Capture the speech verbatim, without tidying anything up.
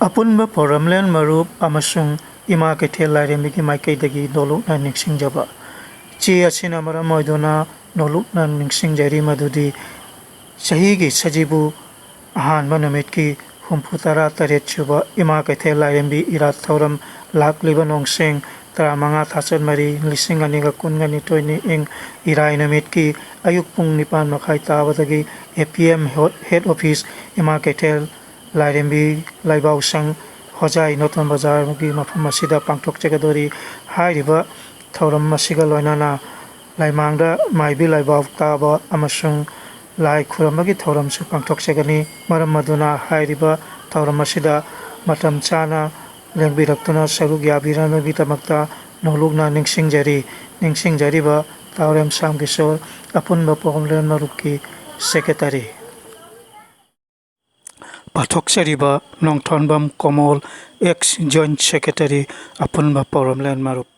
ꯑꯄꯨꯟꯕ ꯄꯧꯔꯝꯂꯦꯟ ꯃꯔꯨꯞ ꯑꯃꯁꯨꯡ ꯏꯃꯥ ꯀꯩꯊꯦꯜ ꯂꯥꯏꯔꯦꯝꯕꯤꯒꯤ ꯃꯥꯏꯀꯩꯗꯒꯤ ꯅꯣꯂꯨꯛꯅ ꯅꯤꯡꯁꯤꯡꯖꯕ꯫ ꯆꯦ ꯑꯁꯤꯅ ꯃꯔꯝ ꯑꯣꯏꯗꯨꯅ ꯅꯣꯂꯨꯛꯅ ꯅꯤꯡꯁꯤꯡꯖꯔꯤ ꯃꯗꯨꯗꯤ ꯆꯍꯤꯒꯤ ꯁꯖꯤꯕꯨ ꯑꯍꯥꯟꯕ ꯅꯨꯃꯤꯠꯀꯤ ꯍꯨꯝꯐꯨ ꯇꯔꯥ ꯇꯔꯦꯠ ꯁꯨꯕ ꯏꯃꯥ ꯀꯩꯊꯦꯜ ꯂꯥꯏꯔꯦꯝꯕꯤ ꯏꯔꯥꯠ ꯊꯧꯔꯝ ꯂꯥꯛꯂꯤꯕ ꯅꯣꯡꯁꯦꯡ ꯇꯔꯥꯃꯉꯥ ꯊꯥꯆꯠ ꯃꯔꯤ ꯂꯤꯁꯤꯡ ꯑꯅꯤꯒ ꯀꯨꯟꯒ ꯅꯤꯊꯣꯏꯅꯤ, ꯏꯪ ꯏꯔꯥꯏ ꯅꯨꯃꯤꯠꯀꯤ ꯑꯌꯨꯛ ꯄꯨꯡ ꯅꯤꯄꯥꯟ ꯃꯈꯥꯏ ꯇꯥꯕꯗꯒꯤ ꯑꯦ ꯄꯤ ꯑꯦꯝ ꯍꯦꯗ ꯑꯣꯐꯤꯁ ꯏꯃꯥ ꯀꯩꯊꯦꯜ ꯂꯥꯏꯔꯦꯝꯕꯤ ꯂꯥꯏꯕꯥꯎ ꯁꯪ, ꯍꯣꯖꯥꯏ ꯅꯣꯇꯣꯟ ꯕꯖꯥꯔꯒꯤ ꯃꯐꯝ ꯑꯁꯤꯗ ꯄꯥꯡꯊꯣꯛꯆꯒꯗꯧꯔꯤ꯫ ꯍꯥꯏꯔꯤꯕ ꯊꯧꯔꯝ ꯑꯁꯤꯒ ꯂꯣꯏꯅꯅ ꯂꯥꯏꯃꯥꯡꯗ ꯃꯥꯏꯕꯤ ꯂꯥꯏꯕꯥꯎ ꯇꯥꯕ ꯑꯃꯁꯨꯡ ꯂꯥꯏ ꯈꯨꯔꯨꯝꯕꯒꯤ ꯊꯧꯔꯝꯁꯨ ꯄꯥꯡꯊꯣꯛꯆꯒꯅꯤ꯫ ꯃꯔꯝ ꯑꯗꯨꯅ ꯍꯥꯏꯔꯤꯕ ꯊꯧꯔꯝ ꯑꯁꯤꯗ ꯃꯇꯝ ꯆꯥꯅ ꯂꯦꯡꯕꯤꯔꯛꯇꯨꯅ ꯁꯔꯨꯛ ꯌꯥꯕꯤꯅꯕꯒꯤꯗꯃꯛꯇ ꯅꯣꯂꯨꯛꯅ ꯅꯤꯡꯁꯤꯡꯖꯔꯤ꯫ ꯅꯤꯡꯁꯤꯡꯖꯔꯤꯕ ꯇꯥꯎꯔꯦꯝ ꯁꯥꯝ ꯀꯤꯁꯣꯔ, ꯑꯄꯨꯟꯕ ꯄꯧꯔꯝꯂꯦꯟ ꯃꯔꯨꯞꯀꯤ ꯁꯦꯀ꯭ꯔꯦꯇꯔꯤ꯫ ꯄꯥꯊꯣꯛꯆꯔꯤꯕ ꯅꯣꯡꯊꯣꯟꯕꯝ ꯀꯣꯃꯣꯜ, ꯑꯦꯛꯁ ꯖꯣꯏꯟꯠ ꯁꯦꯀ꯭ꯔꯦꯇꯔꯤ, ꯑꯄꯨꯟꯕ ꯄꯧꯔꯝꯂꯦꯟ ꯃꯔꯨꯞ꯫